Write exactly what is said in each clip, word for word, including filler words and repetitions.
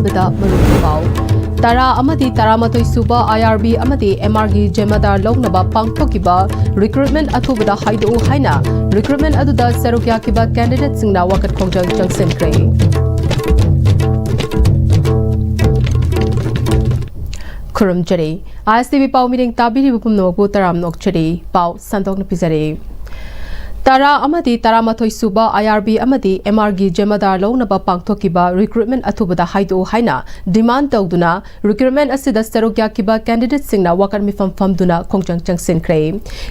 ꯗ ꯃꯔꯨꯑꯣꯏꯕ ꯄꯥꯎ꯫ ꯇꯔꯥ ꯑꯃꯗꯤ ꯇꯔꯥꯃꯥꯊꯣꯏ ꯁꯨꯕ ꯑꯥꯏ ꯑꯥꯔ ꯕꯤ ꯑꯃꯗꯤ ꯑꯦꯝ ꯑꯥꯔꯒꯤ ꯖꯦꯃꯥꯗꯥꯔ ꯂꯧꯅꯕ ꯄꯥꯡꯊꯣꯛꯈꯤꯕ ꯔꯤꯀ꯭ꯔꯨꯠꯃꯦꯟ ꯑꯊꯨꯕꯗ ꯍꯥꯏꯗꯣꯛꯎ ꯍꯥꯏꯅ ꯔꯤꯀ꯭ꯔꯨꯠꯃꯦꯟ ꯑꯗꯨꯗ ꯁꯔꯨꯛ ꯌꯥꯈꯤꯕ ꯀꯦꯟꯗꯤꯗꯦꯠꯁꯤꯡꯅ ꯋꯥꯀꯠ ꯈꯣꯡꯖꯪ ꯆꯪꯁꯤꯟꯈ꯭ꯔꯦ꯫ ꯈꯨꯔꯨꯝꯖꯔꯤ꯫ ꯑꯥꯏ ꯑꯦꯁ ꯇꯤ ꯚꯤ ꯄꯥꯎ ꯃꯤꯔꯦꯡ ꯇꯥꯕꯤꯔꯤꯕ ꯄꯨꯝꯅꯃꯛꯄꯨ ꯇꯔꯥꯝꯅ ꯑꯣꯛꯆꯔꯤ꯫ ꯄꯥꯎ ꯁꯟꯗꯣꯛꯅ ꯄꯤꯖꯔꯤ꯫ ꯇꯔꯥ ꯑꯃꯗꯤ ꯇꯔꯥꯃꯥꯊꯣꯏ ꯁꯨꯕ ꯑꯥꯏ ꯑꯥꯔ ꯕꯤ ꯑꯃꯗꯤ ꯑꯦꯝ ꯑꯥꯔꯒꯤ ꯖꯦꯃꯥꯗꯥꯔ ꯂꯧꯅꯕ ꯄꯥꯡꯊꯣꯛꯈꯤꯕ ꯔꯤꯀ꯭ꯔꯨꯠꯃꯦꯟ ꯑꯊꯨꯕꯗ ꯍꯥꯏꯗꯣꯛꯎ ꯍꯥꯏꯅ ꯗꯤꯃꯥꯟ ꯇꯧꯗꯨꯅ ꯔꯤꯀ꯭ꯔꯨꯠꯃꯦꯟ ꯑꯁꯤꯗ ꯁꯔꯨꯛ ꯌꯥꯈꯤꯕ ꯀꯦꯟꯗꯤꯗꯦꯠꯁꯤꯡꯅ ꯋꯥꯀꯠ ꯃꯤꯐꯝ ꯐꯝꯗꯨꯅ ꯈꯣꯡꯖꯪ ꯆꯪꯁꯤꯟꯈ꯭ꯔꯦ꯫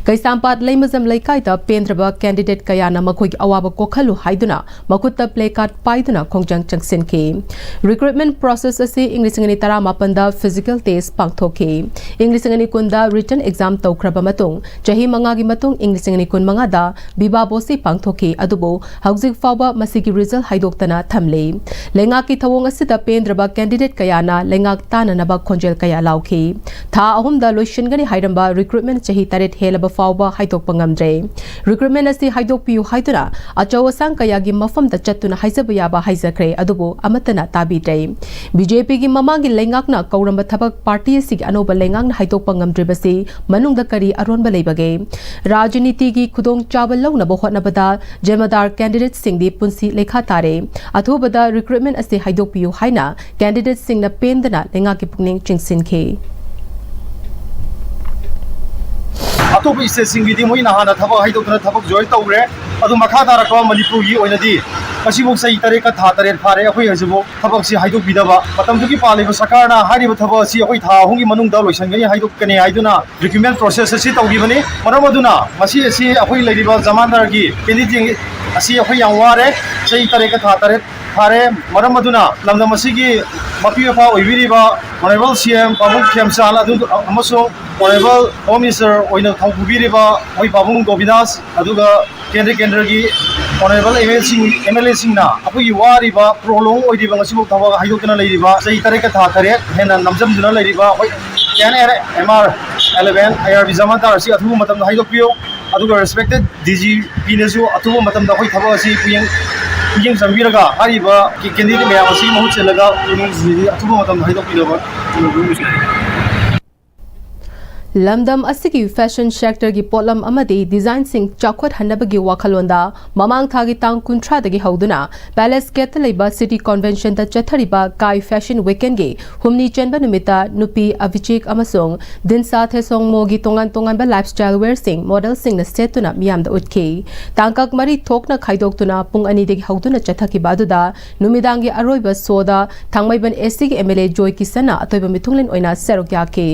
ꯀꯩꯁꯥꯝꯄꯥꯠ ꯂꯩꯃꯖꯝ ꯂꯩꯀꯥꯏꯗ ꯄꯦꯟꯗ꯭ꯔꯕ ꯀꯦꯟꯗꯤꯗꯦꯠ ꯀꯌꯥꯅ ꯃꯈꯣꯏꯒꯤ ꯑꯋꯥꯕ ꯀꯣꯛꯍꯜꯂꯨ ꯍꯥꯏꯗꯨꯅ ꯃꯈꯨꯠꯇ ꯄ꯭ꯂꯦ ꯀꯥꯔꯗ ꯄꯥꯏꯗꯨꯅ ꯈꯣꯡꯖꯪ ꯆꯪꯁꯤꯟꯈꯤ꯫ ꯔꯤꯀ꯭ꯔꯨꯠꯃꯦꯟ ꯄ꯭ꯔꯣꯁꯦꯁ ꯑꯁꯤ ꯏꯪ ꯂꯤꯁꯤꯡ ꯑꯅꯤ ꯇꯔꯥꯃꯥꯄꯟꯗ ꯐꯤꯖꯤꯀꯦꯜ ꯇꯦꯁ ꯄꯥꯡꯊꯣꯛꯈꯤ꯫ ꯏꯪ ꯂꯤꯁꯤꯡ ꯑꯅꯤ ꯀꯨꯟꯗ ꯔꯤꯇꯟ ꯑꯦꯛꯖꯥꯝ ꯇꯧꯈ꯭ꯔꯕ ꯃꯇꯨꯡ, ꯆꯍꯤ ꯃꯉꯥꯒꯤ ꯃꯇꯨꯡ ꯏꯪ ꯂꯤꯁꯤꯡ ꯑꯅꯤ ꯀꯨꯟꯃꯉꯥꯗ ꯕꯤꯕꯥ ꯕꯣꯁꯤ ꯄꯥꯡꯊꯣꯛꯈꯤ, ꯑꯗꯨꯕꯨ ꯍꯧꯖꯤꯛ ꯐꯥꯎꯕ ꯃꯁꯤꯒꯤ ꯔꯤꯖꯜ ꯍꯥꯏꯗꯣꯛꯇꯅ ꯊꯝꯂꯤ꯫ ꯂꯩꯉꯥꯛꯀꯤ ꯊꯧꯑꯣꯡ ꯑꯁꯤꯗ ꯄꯦꯟꯗ꯭ꯔꯕ ꯀꯦꯟꯗꯤꯗꯦꯠ ꯀꯌꯥꯅ ꯂꯩꯉꯥꯛ ꯇꯥꯅꯅꯕ ꯈꯣꯟꯖꯦꯜ ꯀꯌꯥ ꯂꯥꯎꯈꯤ꯫ ꯊꯥ ꯑꯍꯨꯝꯗ ꯂꯣꯏꯁꯤꯟꯒꯅꯤ ꯍꯥꯏꯔꯝꯕ ꯔꯤꯀ꯭ꯔꯨꯠꯃꯦꯟ ꯆꯍꯤ ꯇꯔꯦꯠ ꯍꯦꯜꯂꯕ ꯐꯥꯎꯕ ꯍꯥꯏꯗꯣꯛꯄ ꯉꯝꯗ꯭ꯔꯦ꯫ ꯔꯤꯀ꯭ꯔꯨꯠꯃꯦꯟ ꯑꯁꯤ ꯍꯥꯏꯗꯣꯛꯄꯤꯌꯨ ꯍꯥꯏꯗꯨꯅ ꯑꯆꯧ ꯑꯁꯥꯡ ꯀꯌꯥꯒꯤ ꯃꯐꯝꯗ ꯆꯠꯇꯨꯅ ꯍꯥꯏꯖꯕ ꯌꯥꯕ ꯍꯥꯏꯖꯈ꯭ꯔꯦ, ꯑꯗꯨꯕꯨ ꯑꯃꯠꯇꯅ ꯇꯥꯕꯤꯗ꯭ꯔꯦ꯫ ꯕꯤ ꯖꯦ ꯄꯤꯒꯤ ꯃꯃꯥꯡꯒꯤ ꯂꯩꯉꯥꯛꯅ ꯀꯧꯔꯝꯕ ꯊꯕꯛ ꯄꯥꯔꯇꯤ ꯑꯁꯤꯒꯤ ꯑꯅꯧꯕ ꯂꯩꯉꯥꯛꯅ ꯍꯥꯏꯗꯣꯛꯄ ꯉꯝꯗ꯭ꯔꯤꯕꯁꯤ ꯃꯅꯨꯡꯗ ꯀꯔꯤ ꯑꯔꯣꯟꯕ ꯂꯩꯕꯒꯦ? ꯔꯥꯖꯅꯤꯇꯤꯒꯤ ꯈꯨꯗꯣꯡꯆꯥꯕ ꯂꯧꯅꯕ ꯍꯣꯠꯅꯕꯗ ꯖꯦꯃꯥꯗꯥꯔ ꯀꯦꯟꯗꯤꯗꯦꯠꯁꯤꯡꯗꯤ ꯄꯨꯟꯁꯤ ꯂꯩꯈꯥ ꯇꯥꯔꯦ꯫ ꯑꯊꯨꯕꯗ ꯔꯤꯀ꯭ꯔꯨꯠꯃꯦꯟ ꯑꯁꯤ ꯍꯥꯏꯗꯣꯛꯄꯤꯌꯨ ꯍꯥꯏꯅ ꯀꯦꯟꯗꯤꯗꯦꯠꯁꯤꯡꯅ ꯄꯦꯟꯗꯅ ꯂꯩꯉꯥꯛꯀꯤ ꯄꯨꯛꯅꯤꯡ ꯆꯤꯡꯁꯤꯟꯈꯤ꯫ ꯑꯇꯣꯞꯄ ꯁ꯭ꯇꯦꯠꯁꯤꯡꯒꯤꯗꯤ ꯃꯣꯏꯅ ꯍꯥꯟꯅ ꯊꯕꯛ ꯍꯥꯏꯗꯣꯛꯇꯅ ꯊꯕꯛ ꯖꯣꯏꯟ ꯇꯧꯈ꯭ꯔꯦ꯫ ꯑꯗꯨ ꯃꯈꯥ ꯇꯥꯔꯛꯄ ꯃꯅꯤꯄꯨꯔꯒꯤ ꯑꯣꯏꯅꯗꯤ ꯉꯁꯤꯐꯥꯎ ꯆꯍꯤ ꯇꯔꯦꯠꯀ ꯊꯥ ꯇꯔꯦꯠ ꯐꯥꯔꯦ, ꯑꯩꯈꯣꯏ ꯍꯧꯖꯤꯛꯐꯥꯎ ꯊꯕꯛꯁꯤ ꯍꯥꯏꯗꯣꯛꯄꯤꯗꯕ꯫ ꯃꯇꯝꯗꯨꯒꯤ ꯄꯥꯜꯂꯤꯕ ꯁꯔꯀꯥꯔꯅ ꯍꯥꯏꯔꯤꯕ ꯊꯕꯛ ꯑꯁꯤ ꯑꯩꯈꯣꯏ ꯊꯥ ꯑꯍꯨꯝꯒꯤ ꯃꯅꯨꯡꯗ ꯂꯣꯏꯁꯤꯟꯒꯅꯤ, ꯍꯥꯏꯗꯣꯛꯀꯅꯤ ꯍꯥꯏꯗꯨꯅ ꯔꯤꯀ꯭ꯔꯨꯠꯃꯦꯟ ꯄ꯭ꯔꯣꯁꯦꯁ ꯑꯁꯤ ꯇꯧꯈꯤꯕꯅꯤ꯫ ꯃꯔꯝ ꯑꯗꯨꯅ ꯉꯁꯤ ꯑꯁꯤ ꯑꯩꯈꯣꯏ ꯂꯩꯔꯤꯕ ꯖꯃꯥꯗꯥꯔꯒꯤ ꯀꯦꯟꯗꯤꯗꯦꯠ ꯑꯁꯤ ꯑꯩꯈꯣꯏ ꯌꯥꯝ ꯋꯥꯔꯦ꯫ ꯆꯍꯤ ꯇꯔꯦꯠꯀ ꯊꯥ ꯇꯔꯦꯠ ꯐꯥꯔꯦ꯫ ꯃꯔꯝ ꯑꯗꯨꯅ ꯂꯝꯗꯝ ꯑꯁꯤꯒꯤ ꯃꯄꯤ ꯃꯄꯥ ꯑꯣꯏꯕꯤꯔꯤꯕ ꯑꯣꯅꯔꯦꯕꯜ ꯁꯤ ꯑꯦꯝ ꯄꯥꯕꯨꯡ ꯈꯦꯝꯆꯥꯟ ꯑꯗꯨ ꯑꯃꯁꯨꯡ ꯑꯣꯅꯔꯦꯕꯜ ꯍꯣꯝ ꯃꯤꯅꯤꯁꯇꯔ ꯑꯣꯏꯅ ꯊꯧ ꯄꯨꯕꯤꯔꯤꯕ ꯑꯩꯈꯣꯏ ꯄꯥꯕꯨꯡ ꯒꯣꯕꯤꯟꯗꯥꯁ, ꯑꯗꯨꯒ ꯀꯦꯟꯗ꯭ꯔ ꯀꯦꯟꯗ꯭ꯔꯒꯤ ꯑꯣꯅꯔꯦꯕꯜ ꯑꯦꯝ ꯑꯦꯜ ꯁꯤꯡ, ꯑꯦꯝ ꯑꯦꯜ ꯑꯦꯁꯤꯡꯅ ꯑꯩꯈꯣꯏꯒꯤ ꯋꯥꯔꯤꯕ, ꯄ꯭ꯔꯣꯂꯣꯡ ꯑꯣꯏꯔꯤꯕ, ꯉꯁꯤꯐꯥꯎ ꯊꯕꯛ ꯍꯥꯏꯗꯣꯛꯇꯅ ꯂꯩꯔꯤꯕ, ꯆꯍꯤ ꯇꯔꯦꯠꯀ ꯊꯥ ꯇꯔꯦꯠ ꯍꯦꯟꯅ ꯅꯝꯖꯝꯗꯨꯅ ꯂꯩꯔꯤꯕ ꯑꯩꯈꯣꯏ N N M R eleven I R B ꯖꯃꯥꯗꯥꯔ ꯑꯁꯤ ꯑꯊꯨꯕ ꯃꯇꯝꯗ ꯍꯥꯏꯗꯣꯛꯄꯤꯌꯨ꯫ ꯑꯗꯨꯒ ꯔꯦꯁꯄꯦꯛꯇꯦꯠ ꯗꯤ ꯖꯤ ꯄꯤꯅꯁꯨ ꯑꯊꯨꯕ ꯃꯇꯝꯗ ꯑꯩꯈꯣꯏ ꯊꯕꯛ ꯑꯁꯤ ꯄꯨꯌꯦꯡ ꯃꯤꯠꯌꯦꯡ ꯆꯪꯕꯤꯔꯒ ꯍꯥꯏꯔꯤꯕ ꯀꯦꯟꯗꯤꯗꯦꯠ ꯃꯌꯥꯝ ꯑꯁꯤꯒꯤ ꯃꯍꯨꯠ ꯁꯤꯜꯂꯒ ꯏꯃꯨꯡꯁꯤꯡꯁꯤ ꯑꯊꯨꯕ ꯃꯇꯝꯗ ꯍꯥꯏꯗꯣꯛꯄꯤꯅꯕ꯫ ꯂꯝꯗꯝ ꯑꯁꯤꯒꯤ ꯐꯦꯁꯟ ꯁꯦꯛꯇꯔꯒꯤ ꯄꯣꯠꯂꯝ ꯑꯃꯗꯤ ꯗꯤꯖꯥꯏꯟꯁꯤꯡ ꯆꯥꯎꯈꯠꯍꯟꯅꯕꯒꯤ ꯋꯥꯈꯜꯂꯣꯟꯗ ꯃꯃꯥꯡ ꯊꯥꯒꯤ ꯇꯥꯡ ꯀꯨꯟꯊ꯭ꯔꯥꯗꯒꯤ ꯍꯧꯗꯨꯅ ꯄꯦꯂꯦꯁ ꯒꯦꯠꯇ ꯂꯩꯕ ꯁꯤꯇꯤ ꯀꯟꯚꯦꯟꯁꯟꯗ ꯆꯠꯊꯔꯤꯕ ꯀꯥꯏ ꯐꯦꯁꯟ ꯋꯤꯛꯀꯦꯟꯒꯤ ꯍꯨꯝꯅꯤ ꯆꯟꯕ ꯅꯨꯃꯤꯠꯇ ꯅꯨꯄꯤ ꯑꯚꯤꯖꯤꯛ ꯑꯃꯁꯨꯡ ꯗꯤꯟꯁꯥ ꯊꯦꯁꯣꯡꯃꯣꯒꯤ ꯇꯣꯉꯥꯟ ꯇꯣꯉꯥꯟꯕ ꯂꯥꯏꯐꯁ꯭ꯇꯥꯏꯜ ꯋꯦꯌꯔꯁꯤꯡ ꯃꯣꯗꯦꯜꯁꯤꯡꯅ ꯁꯦꯠꯇꯨꯅ ꯃꯤꯌꯥꯝꯗ ꯎꯠꯈꯤ꯫ ꯇꯥꯡꯀꯛ ꯃꯔꯤ ꯊꯣꯛꯅ ꯈꯥꯏꯗꯣꯛꯇꯨꯅ ꯄꯨꯡ ꯑꯅꯤꯗꯒꯤ ꯍꯧꯗꯨꯅ ꯆꯠꯊꯈꯤꯕ ꯑꯗꯨꯗ ꯅꯨꯃꯤꯗꯥꯡꯒꯤ ꯑꯔꯣꯏꯕ ꯁꯣꯗ ꯊꯥꯡꯃꯩꯕꯟ ꯑꯦꯁ ꯁꯤꯒꯤ ꯑꯦꯝ ꯑꯦꯜ ꯑꯦ ꯖꯣꯏ ꯀꯤꯁꯟꯅ ꯑꯇꯣꯏꯕ ꯃꯤꯊꯨꯡꯂꯦꯟ ꯑꯣꯏꯅ ꯁꯔꯨꯛ ꯌꯥꯈꯤ꯫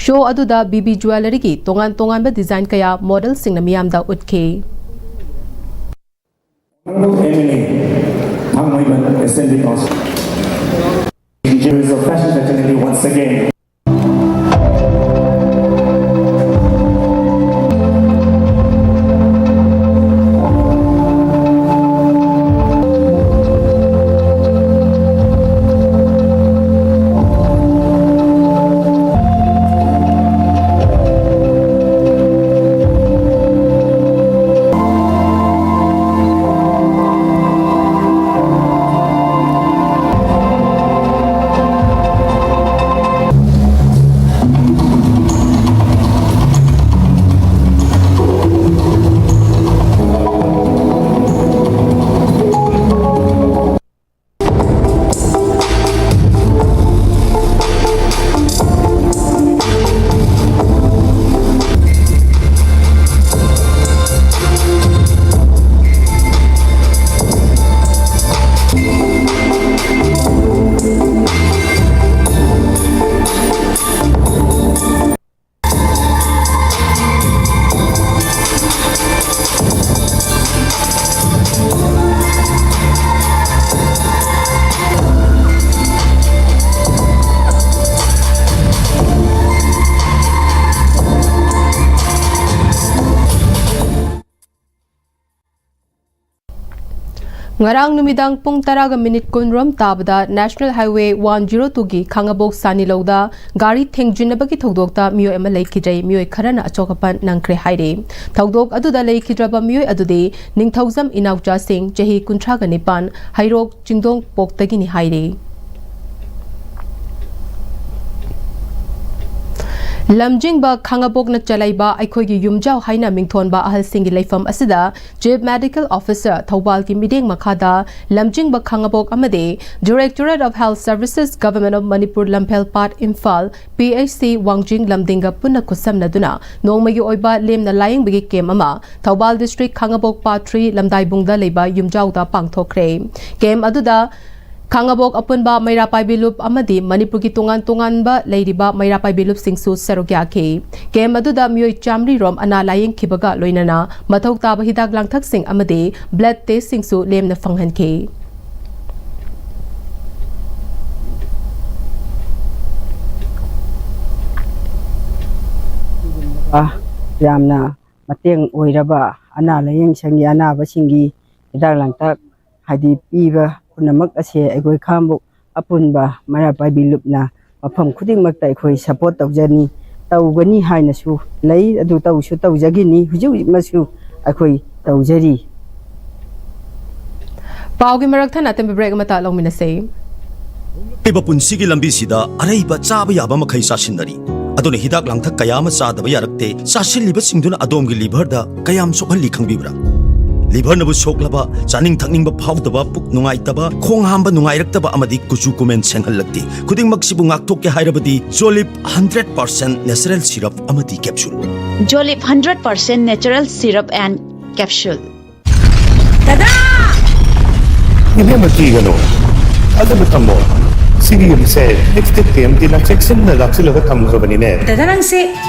ꯁꯣ ꯑꯗꯨꯗ ꯕꯤ ꯕꯤ ꯖ꯭ꯋꯦꯂꯔꯤꯒꯤ ꯇꯣꯉꯥꯟ ꯇꯣꯉꯥꯟꯕ ꯗꯤꯖꯥꯏꯟ ꯀꯌꯥ ꯃꯣꯗꯦꯜꯁꯤꯡꯅ ꯃꯤꯌꯥꯝꯗ ꯎꯠꯈꯤ꯫ Honorable M L A, Thangmaiban Assembly Constituency. There is a fashion fraternity once again. ꯉꯔꯥꯡ ꯅꯨꯃꯤꯗꯥꯡ ꯄꯨꯡ ꯇꯔꯥꯒ ꯃꯤꯅꯤꯠ ꯀꯨꯟꯔꯣꯝ ꯇꯥꯕꯗ National Highway one zero twoꯒꯤ ꯈꯥꯉꯕꯣꯛ ꯁꯥꯅꯤꯂꯧꯗ ꯒꯥꯔꯤ ꯊꯦꯡꯖꯤꯟꯅꯕꯒꯤ ꯊꯧꯗꯣꯛꯇ ꯃꯤꯑꯣꯏ ꯑꯃ ꯂꯩꯈꯤꯗ꯭ꯔꯦ, ꯃꯤꯑꯣꯏ ꯈꯔꯅ ꯑꯆꯣꯛ ꯑꯄꯟ ꯅꯪꯈ꯭ꯔꯦ ꯍꯥꯏꯔꯤ꯫ ꯊꯧꯗꯣꯛ ꯑꯗꯨꯗ ꯂꯩꯈꯤꯗ꯭ꯔꯕ ꯃꯤꯑꯣꯏ ꯑꯗꯨꯗꯤ ꯅꯤꯡꯊꯧꯖꯝ ꯏꯅꯥꯎꯆꯥꯁꯤꯡ, ꯆꯍꯤ ꯀꯨꯟꯊ꯭ꯔꯥꯒ ꯅꯤꯄꯥꯟ, ꯍꯩꯔꯣꯛ ꯆꯤꯡꯗꯣꯡꯄꯣꯛꯇꯒꯤꯅꯤ ꯍꯥꯏꯔꯤ꯫ ꯂꯝꯖꯤꯡꯕ ꯈꯥꯉꯕꯣꯛꯅ ꯆꯂꯥꯏꯕ ꯑꯩꯈꯣꯏꯒꯤ ꯌꯨꯝꯖꯥꯎ ꯍꯥꯏꯅ ꯃꯤꯡꯊꯣꯟꯕ ꯑꯍꯜꯁꯤꯡꯒꯤ ꯂꯩꯐꯝ ꯑꯁꯤꯗ Chief Medical Officer ꯊꯧꯕꯥꯜꯒꯤ ꯃꯤꯠꯌꯦꯡ ꯃꯈꯥꯗ ꯂꯝꯖꯤꯡꯕ ꯈꯥꯉꯕꯣꯛ ꯑꯃꯗꯤ Directorate of Health Services, Government of Manipur, ꯂꯝꯐꯦꯜ ꯄꯥꯠ, ꯏꯝꯐꯥꯜ, P H C ꯋꯥꯡꯖꯤꯡ ꯂꯝꯗꯤꯡꯒ ꯄꯨꯟꯅ ꯈꯨꯠꯁꯝꯅꯗꯨꯅ ꯅꯣꯡꯃꯒꯤ ꯑꯣꯏꯕ ꯂꯦꯝꯅ ꯂꯥꯌꯦꯡꯕꯒꯤ ꯀꯦꯝ ꯑꯃ ꯊꯧꯕꯥꯜ district ꯈꯥꯉꯕꯣꯛ ꯄꯥꯠ three ꯂꯝꯗꯥꯏꯕꯨꯡꯗ ꯂꯩꯕ ꯌꯨꯝꯖꯥꯎꯗ ꯄꯥꯡꯊꯣꯛꯈ꯭ꯔꯦ꯫ ꯀꯦꯝ ꯑꯗꯨꯗ ꯈꯥꯉꯕꯣꯛ ꯑꯄꯨꯟꯕ ꯃꯩꯔꯥ ꯄꯥꯏꯕꯤ ꯂꯨꯞ ꯑꯃꯗꯤ ꯃꯅꯤꯄꯨꯔꯒꯤ ꯇꯣꯉꯥꯟ ꯇꯣꯉꯥꯟꯕ ꯂꯩꯔꯤꯕ ꯃꯩꯔꯥ ꯄꯥꯏꯕꯤ ꯂꯨꯞꯁꯤꯡꯁꯨ ꯁꯔꯨꯛ ꯌꯥꯈꯤ꯫ ꯀꯦꯝ ꯑꯗꯨꯗ ꯃꯤꯑꯣꯏ ꯆꯥꯃꯔꯤ ꯔꯣꯝ ꯑꯅꯥ ꯂꯥꯌꯦꯡꯈꯤꯕꯒ ꯂꯣꯏꯅꯅ ꯃꯊꯧ ꯇꯥꯕ ꯍꯤꯗꯥꯛ ꯂꯥꯡꯊꯛꯁꯤꯡ ꯑꯃꯗꯤ blood testꯁꯤꯡꯁꯨ ꯂꯦꯝꯅ ꯐꯪꯍꯟꯈꯤ꯫ ꯌꯥꯝꯅ ꯃꯇꯦꯡ ꯑꯣꯏꯔꯕ ꯑꯅꯥ ꯂꯥꯌꯦꯡ ꯁꯪꯒꯤ ꯑꯅꯥꯕꯁꯤꯡꯒꯤ ꯍꯤꯗꯥꯛ ꯂꯥꯡꯊꯛ ꯍꯥꯏꯗꯤ ꯄꯤꯕ ꯄꯨꯝꯅꯃꯛ ꯑꯁꯦ ꯑꯩꯈꯣꯏ ꯈꯥꯉꯕꯣꯛ ꯑꯄꯨꯟꯕ ꯃꯩꯔꯥ ꯄꯥꯏꯕꯤ ꯂꯨꯞꯅ ꯃꯐꯝ ꯈꯨꯗꯤꯡꯃꯛꯇ ꯑꯩꯈꯣꯏ support ꯇꯧꯖꯅꯤ, ꯇꯧꯒꯅꯤ ꯍꯥꯏꯅꯁꯨ ꯂꯩ, ꯑꯗꯨ ꯇꯧꯁꯨ ꯇꯧꯖꯒꯅꯤ, ꯍꯧꯖꯤꯛ ꯍꯧꯖꯤꯛꯃꯛꯁꯨ ꯑꯩꯈꯣꯏ ꯇꯧꯖꯔꯤ꯫ ꯄꯥꯎꯒꯤ ꯃꯔꯛ ꯊꯠꯅ ꯑꯇꯦꯟꯕ break ꯑꯃꯇ ꯂꯧꯃꯤꯟꯅꯁꯦ꯫ ꯍꯤꯡꯂꯤꯕ ꯄꯨꯟꯁꯤꯒꯤ ꯂꯝꯕꯤꯁꯤꯗ ꯑꯔꯩꯕ ꯆꯥꯕ ꯌꯥꯕ ꯃꯈꯩ ꯆꯥꯁꯤꯟꯅꯔꯤ꯫ ꯑꯗꯨꯅ ꯍꯤꯗꯥꯛ ꯂꯥꯡꯊꯛ ꯀꯌꯥ ꯑꯃ ꯆꯥꯗꯕ ꯌꯥꯔꯛꯇꯦ꯫ ꯆꯥꯁꯤꯜꯂꯤꯕꯁꯤꯡꯗꯨꯅ ꯑꯗꯣꯝꯒꯤ liverꯗ ꯀꯌꯥꯝ ꯁꯣꯛꯍꯜꯂꯤ ꯈꯪꯕꯤꯕ꯭ꯔꯥ? Liverꯅꯕꯨ ꯁꯣꯛꯂꯕ, ꯆꯥꯅꯤꯡ ꯊꯛꯅꯤꯡꯕ ꯐꯥꯎꯗꯕ, ꯄꯨꯛ ꯅꯨꯡꯉꯥꯏꯇꯕ, ꯈꯣꯡ ꯍꯥꯝꯕ ꯅꯨꯡꯉꯥꯏꯔꯛꯇꯕ ꯑꯃꯗꯤ ꯀꯨꯆꯨ ꯀꯨꯃꯦꯟ ꯁꯦꯡꯍꯜꯂꯛꯇꯦ꯫ ꯈꯨꯗꯤꯡꯃꯛꯁꯤꯕꯨ ꯉꯥꯛꯊꯣꯛꯀꯦ ꯍꯥꯏꯔꯕꯗꯤ Jolib hundred percent natural syrup ꯑꯃꯗꯤ capsule꯫ Jolib hundred percent natural syrup and capsule꯫ ꯗꯗꯥ! ꯏꯕꯦꯝꯃ, ꯀꯤꯒꯅꯨ꯫ ꯊꯥꯖꯕ ꯊꯝꯃꯣ꯫ ꯁꯤꯒꯤ ꯌꯨꯝꯁꯦ ꯑꯦꯛꯁ ꯗꯤꯛ ꯗꯤ ꯑꯦꯝ ꯇꯤꯅ ꯆꯦꯛꯁꯤꯟꯅ ꯂꯥꯛꯁꯤꯜꯂꯒ ꯊꯝꯈ꯭ꯔꯕꯅꯤꯅꯦ꯫ ꯗꯗꯥ, ꯅꯪꯁꯦ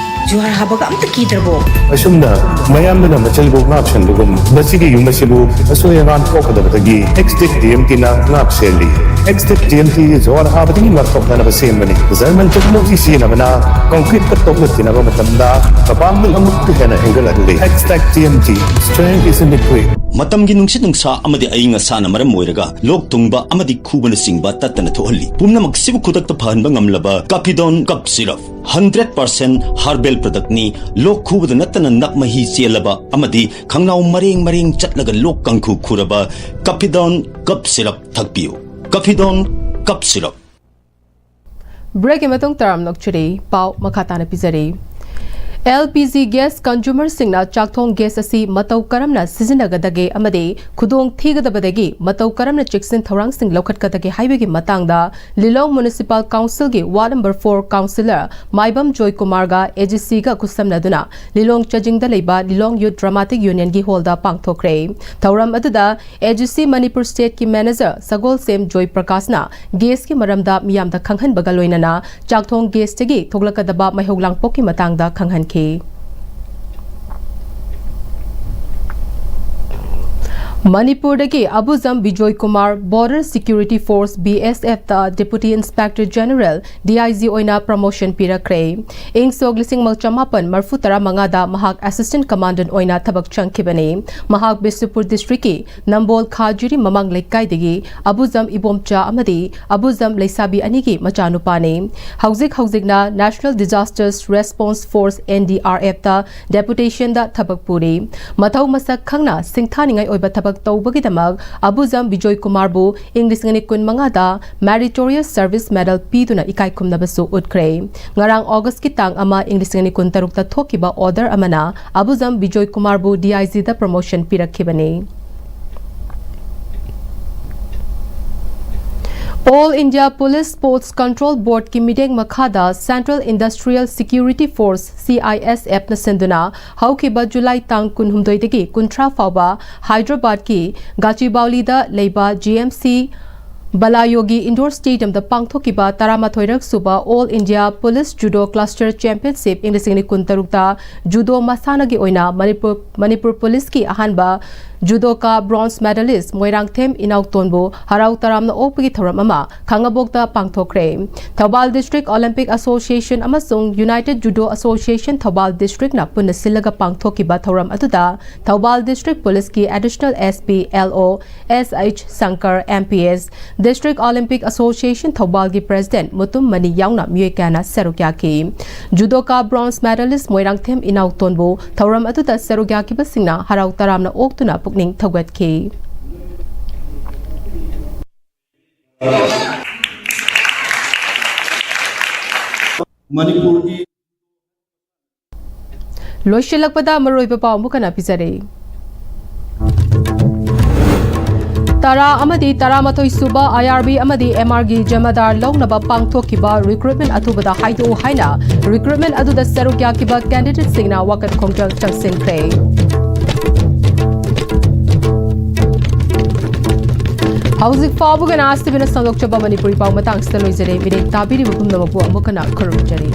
ꯖꯨꯍꯥꯔ ꯍꯥꯕꯒ ꯑꯝꯇ ꯀꯤꯗ꯭ꯔꯕꯣ? ꯑꯁꯨꯝꯅ ꯃꯌꯥꯝꯕꯅ ꯃꯆꯜꯕꯨ ꯉꯥꯛ ꯁꯦꯟꯕꯒꯨꯝ, ꯃꯁꯤꯒꯤ ꯌꯨꯝ ꯑꯁꯤꯕꯨ ꯑꯁꯣꯏ ꯑꯉꯥꯝ ꯊꯣꯛꯀꯗꯕꯗꯒꯤ ꯑꯦꯛꯁ ꯗꯤꯛ ꯗꯤ ꯑꯦꯝ ꯇꯤꯅ ꯉꯥꯛ ꯁꯦꯜꯂꯤ꯫ X-Tech T M T ꯖꯨꯋꯥꯔ ꯍꯥꯕꯗꯒꯤ ꯉꯥꯛꯊꯣꯛꯅꯅꯕ ꯁꯦꯝꯕꯅꯤ꯫ German technology ꯁꯤꯖꯤꯟꯅꯕꯅ concrete ꯀ ꯇꯣꯛꯅ ꯊꯤꯅꯕ ꯃꯇꯝꯗ ꯃꯄꯥꯡꯒꯜ ꯑꯃꯨꯛꯀ ꯍꯦꯟꯅ ꯍꯦꯟꯒꯠꯍꯜꯂꯤ꯫ X-Tech T M T, strength is in the grit. ꯃꯇꯝꯒꯤ ꯅꯨꯡꯁꯤꯠ ꯅꯨꯡꯁꯥ ꯑꯃꯗꯤ ꯑꯏꯪ ꯑꯁꯥꯅ ꯃꯔꯝ ꯑꯣꯏꯔꯒ ꯂꯣꯛ ꯊꯨꯡꯕ ꯑꯃꯗꯤ ꯈꯨꯕꯅꯆꯤꯡꯕ ꯇꯠꯇꯅ ꯊꯣꯛꯍꯜꯂꯤ꯫ ꯄꯨꯝꯅꯃꯛꯁꯤꯕꯨ ꯈꯨꯗꯛꯇ ꯐꯍꯟꯕ ꯉꯝꯂꯕ Capidon Cough Syrup, hundred percent herbal product ꯅꯤ꯫ ꯂꯣꯛ ꯈꯨꯕꯗ ꯅꯠꯇꯅ ꯅꯞ ꯃꯍꯤ ꯆꯦꯜꯂꯕ ꯑꯃꯗꯤ ꯈꯪꯅꯥꯎ ꯃꯔꯦꯡ ꯃꯔꯦꯡ ꯆꯠꯂꯒ ꯂꯣꯛ ꯀꯥꯡꯈꯨ ꯈꯨꯔꯕ Capidon Cough Syrup ꯊꯛꯄꯤꯌꯨ꯫ Capidon Cough Syrup꯫ Break ꯀꯤ ꯃꯇꯨꯡ ꯇꯔꯥꯝ ꯅꯣꯛꯆꯔꯤ꯫ ꯄꯥꯎ ꯃꯈꯥ ꯇꯥꯅ ꯄꯤꯖꯔꯤ꯫ L P G gas consumer ꯁꯤꯡꯅ ꯆꯥꯛꯊꯣꯡ gas ꯑꯁꯤ ꯃꯇꯧ ꯀꯔꯝꯅ ꯁꯤꯖꯤꯟꯅꯒꯗꯒꯦ ꯑꯃꯗꯤ ꯈꯨꯗꯣꯡ ꯊꯤꯒꯗꯕꯗꯒꯤ ꯃꯇꯧ ꯀꯔꯝꯅ ꯆꯦꯛꯁꯤꯟ ꯊꯧꯔꯥꯡꯁꯤꯡ ꯂꯧꯈꯠꯀꯗꯒꯦ ꯍꯥꯏꯕꯒꯤ ꯃꯇꯥꯡꯗ ꯂꯤꯂꯣꯡ Municipal Council ꯒꯤ Ward number four Councillor Maibam ꯖꯣꯏꯀꯨꯃꯥꯔꯒ A G C ꯒ ꯈꯨꯠꯁꯝꯅꯗꯨꯅ ꯂꯤꯂꯣꯡ ꯆꯥꯖꯤꯡꯗ ꯂꯩꯕ ꯂꯤꯂꯣꯡ Youth Dramatic Union ꯒꯤ hall ꯗ ꯄꯥꯡꯊꯣꯛꯈ꯭ꯔꯦ꯫ ꯊꯧꯔꯝ ꯑꯗꯨꯗ A G C Manipur state ꯀꯤ manager ꯁꯒꯣꯜꯁꯦꯝ ꯖꯣꯏ ꯄ꯭ꯔꯀꯥꯁꯅ gas ꯀꯤ ꯃꯔꯝꯗ ꯃꯤꯌꯥꯝꯗ ꯈꯪꯍꯟꯕꯒ ꯂꯣꯏꯅꯅ ꯆꯥꯛꯊꯣꯡ gas ꯇꯒꯤ ꯊꯣꯛꯂꯛꯀꯗꯕ ꯃꯩꯍꯧ ꯂꯥꯡꯄꯣꯛꯀꯤ ꯃꯇꯥꯡꯗ ꯈꯪꯍꯟꯈꯤ꯫ ꯃꯅꯤꯄꯨꯔꯗꯒꯤ ꯑꯕꯨꯖꯝ Bijoy Kumar Border Security Force, B S F ꯇ Deputy Inspector General, D I G ꯑꯣꯏꯅ promotion ꯄꯤꯔꯛꯈ꯭ꯔꯦ꯫ ꯏꯪ ꯁꯣꯛ ꯂꯤꯁꯤꯡ ꯑꯃ ꯆꯃꯥꯄꯟ ꯃꯔꯤꯐꯨ ꯇꯔꯥ ꯃꯉꯥꯗ ꯃꯍꯥꯛ Assistant Commandant ꯑꯣꯏꯅ ꯊꯕꯛ ꯆꯪꯈꯤꯕꯅꯤ꯫ ꯃꯍꯥꯛ ꯕꯤꯁꯅꯨꯄꯨꯔ district ꯀꯤ ꯅꯝꯕꯣꯜ ꯈꯥꯖꯤꯔꯤ ꯃꯃꯥꯡ ꯂꯩꯀꯥꯏꯗꯒꯤ ꯑꯕꯨꯖꯝ ꯏꯕꯣꯝꯆꯥ ꯑꯃꯗꯤ ꯑꯕꯨꯖꯝ ꯂꯩꯁꯥꯕꯤ ꯑꯅꯤꯒꯤ ꯃꯆꯥꯅꯨꯄꯥꯅꯤ꯫ ꯍꯧꯖꯤꯛ ꯍꯧꯖꯤꯛꯅ National Disasters Response Force, N D R F ꯇ deputation ꯗ ꯊꯕꯛ ꯄꯨꯔꯤ꯫ ꯃꯊꯧ ꯃꯁꯛ ꯈꯪꯅ ꯁꯤꯡꯊꯥꯅꯤꯡꯉꯥꯏ ꯑꯣꯏꯕ ꯊꯕꯛ ꯇꯧꯕꯒꯤꯗꯃꯛ ꯑꯕꯨꯖꯝ ꯕꯤꯖꯣꯏ ꯀꯨꯃꯥꯔꯕꯨ ꯏꯪ ꯂꯤꯁꯤꯡ ꯑꯅꯤ ꯀꯨꯟ ꯃꯉꯥꯗ Meritorious Service Medal ꯄꯤꯗꯨꯅ ꯏꯀꯥꯏ ꯈꯨꯝꯅꯕꯁꯨ ꯎꯠꯈ꯭ꯔꯦ꯫ ꯉꯔꯥꯡ August ꯀꯤ ꯇꯥꯡ ꯑꯃ, ꯏꯪ ꯂꯤꯁꯤꯡ ꯑꯅꯤ ꯀꯨꯟ ꯇꯔꯨꯛꯇ ꯊꯣꯛꯈꯤꯕ order ꯑꯃꯅ ꯑꯕꯨꯖꯝ Bijoy ꯀꯨꯃꯥꯔꯕꯨ D I G the promotion ꯄꯤꯔꯛꯈꯤꯕꯅꯤ꯫ All India Police Sports Control Board ꯀꯤ ꯃꯤꯠꯌꯦꯡ ꯃꯈꯥꯗ Central Industrial Security Force, C I S F ꯅ ꯁꯤꯟꯗꯨꯅ ꯍꯧꯈꯤꯕ ꯖꯨꯂꯥꯏ ꯇꯥꯡ ꯀꯨꯟꯍꯨꯝꯗꯣꯏꯗꯒꯤ ꯀꯨꯟꯊ꯭ꯔꯥ ꯐꯥꯎꯕ ꯍꯥꯏꯗ꯭ꯔꯕꯥꯗꯀꯤ ꯒꯥꯆꯤꯕꯥꯎꯂꯤꯗ ꯂꯩꯕ G M C ꯕꯂꯥꯌꯣꯒꯤ ꯏꯟꯗꯣꯔ ꯁ꯭ꯇꯦꯗꯤꯌꯝꯗ ꯄꯥꯡꯊꯣꯛꯈꯤꯕ ꯇꯔꯥꯃꯥꯊꯣꯏꯔꯛ ꯁꯨꯕ all India police judo cluster championship ꯏꯪ ꯂꯤꯁꯤꯡ ꯑꯅꯤ ꯀꯨꯟꯇꯔꯨꯛꯇ ꯖꯨꯗꯣ ꯃꯁꯥꯟꯅꯒꯤ ꯑꯣꯏꯅ ꯃꯅꯤꯄꯨꯔ, ꯃꯅꯤꯄꯨꯔ ꯄꯨꯂꯤꯁꯀꯤ ꯑꯍꯥꯟꯕ ꯖꯨꯗꯣꯀꯥ ꯕ꯭ꯔꯣꯟꯖ ꯃꯦꯗꯥꯂꯤꯁ ꯃꯣꯏꯔꯥꯡꯊꯦꯝ ꯏꯅꯥꯎꯇꯣꯟꯕꯨ ꯍꯔꯥꯎ ꯇꯔꯥꯝꯅ ꯑꯣꯛꯄꯒꯤ ꯊꯧꯔꯝ ꯑꯃ ꯈꯥꯡꯉꯕꯣꯛꯇ ꯄꯥꯡꯊꯣꯛꯈ꯭ꯔꯦ꯫ ꯊꯧꯕꯥꯜ ꯗꯤꯁꯇ꯭ꯔꯤꯛ ꯑꯣꯂꯤꯝꯄꯤꯛ ꯑꯦꯁꯣꯁꯤꯌꯦꯁꯟ ꯑꯃꯁꯨꯡ ꯌꯨꯅꯥꯏꯇꯦꯗ ꯖꯨꯗꯣ ꯑꯦꯁꯣꯁꯤꯌꯦꯁꯟ ꯊꯧꯕꯥꯜ ꯗꯤꯁꯇ꯭ꯔꯤꯛꯅ ꯄꯨꯟꯅ ꯁꯤꯜꯂꯒ ꯄꯥꯡꯊꯣꯛꯈꯤꯕ ꯊꯧꯔꯝ ꯑꯗꯨꯗ ꯊꯧꯕꯥꯜ ꯗꯤꯁꯇ꯭ꯔꯤꯛ ꯄꯨꯂꯤꯁꯀꯤ additional S P L O S H Shankar, M P S, district Olympic association ꯊꯧꯕꯥꯜꯒꯤ ꯄ꯭ꯔꯦꯁꯤꯗꯦꯟꯠ ꯃꯨꯇꯨꯝ ꯃꯅꯤ ꯌꯥꯎꯅ ꯃꯤꯑꯣꯏ ꯀꯌꯥꯅ ꯁꯔꯨꯛ ꯌꯥꯈꯤ꯫ ꯖꯨꯗꯣꯀꯥ ꯕ꯭ꯔꯣꯟꯖ ꯃꯦꯗꯥꯂꯤꯁ ꯃꯣꯏꯔꯥꯡꯊꯦꯝ ꯏꯅꯥꯎꯇꯣꯟꯕꯨ ꯊꯧꯔꯝ ꯑꯗꯨꯗ ꯁꯔꯨꯛ ꯌꯥꯈꯤꯕꯁꯤꯡꯅ ꯍꯔꯥꯎ ꯇꯔꯥꯝꯅ ꯑꯣꯛꯇꯨꯅ ꯄꯨꯛꯅꯤꯡ ꯊꯧꯒꯠꯈꯤ꯫ ꯃꯅꯤꯄꯨꯔꯒꯤ ꯂꯣꯏꯁꯤꯜꯂꯛꯄꯗ ꯃꯔꯨꯑꯣꯏꯕ ꯄꯥꯎ ꯑꯃꯨꯛ ꯍꯟꯅ ꯄꯤꯖꯔꯤ꯫ ꯇꯔꯥ ꯑꯃꯗꯤ ꯇꯔꯥꯃꯥꯊꯣꯏ ꯁꯨꯕ ꯑꯥꯏ ꯑꯥꯔ ꯕꯤ ꯑꯃꯗꯤ ꯑꯦꯝ ꯑꯥꯔꯒꯤ ꯖꯃꯥꯗꯥꯔ ꯂꯧꯅꯕ ꯄꯥꯡꯊꯣꯛꯈꯤꯕ ꯔꯤꯀ꯭ꯔꯨꯠꯃꯦꯟ ꯑꯊꯨꯕꯗ ꯍꯥꯏꯗꯣꯛꯎ ꯍꯥꯏꯅ ꯔꯤꯀ꯭ꯔꯨꯠꯃꯦꯟ ꯑꯗꯨꯗ ꯁꯔꯨꯛ ꯌꯥꯈꯤꯕ ꯀꯦꯟꯗꯤꯗꯦꯠꯁꯤꯡꯅ ꯋꯥꯀꯠ ꯈꯣꯡꯖꯪ ꯆꯪꯁꯤꯟꯈ꯭ꯔꯦ꯫ ꯍꯧꯖꯤꯛ ꯐꯥꯎꯕꯒꯤ ꯑꯣꯏꯅ ꯑꯥꯔ ꯁꯤ ꯇꯤ ꯚꯤꯅ ꯁꯟꯗꯣꯛꯆꯕ ꯃꯅꯤꯄꯨꯔꯤ ꯄꯥꯎ ꯃꯇꯥꯡꯁꯤꯗ ꯂꯣꯏꯖꯔꯦ꯫ ꯃꯤꯔꯦꯞ ꯇꯥꯕꯤꯔꯤꯕ ꯄꯨꯝꯅꯃꯛꯄꯨ ꯑꯃꯨꯛ ꯍꯟꯅ ꯈꯨꯔꯨꯝꯖꯔꯤ꯫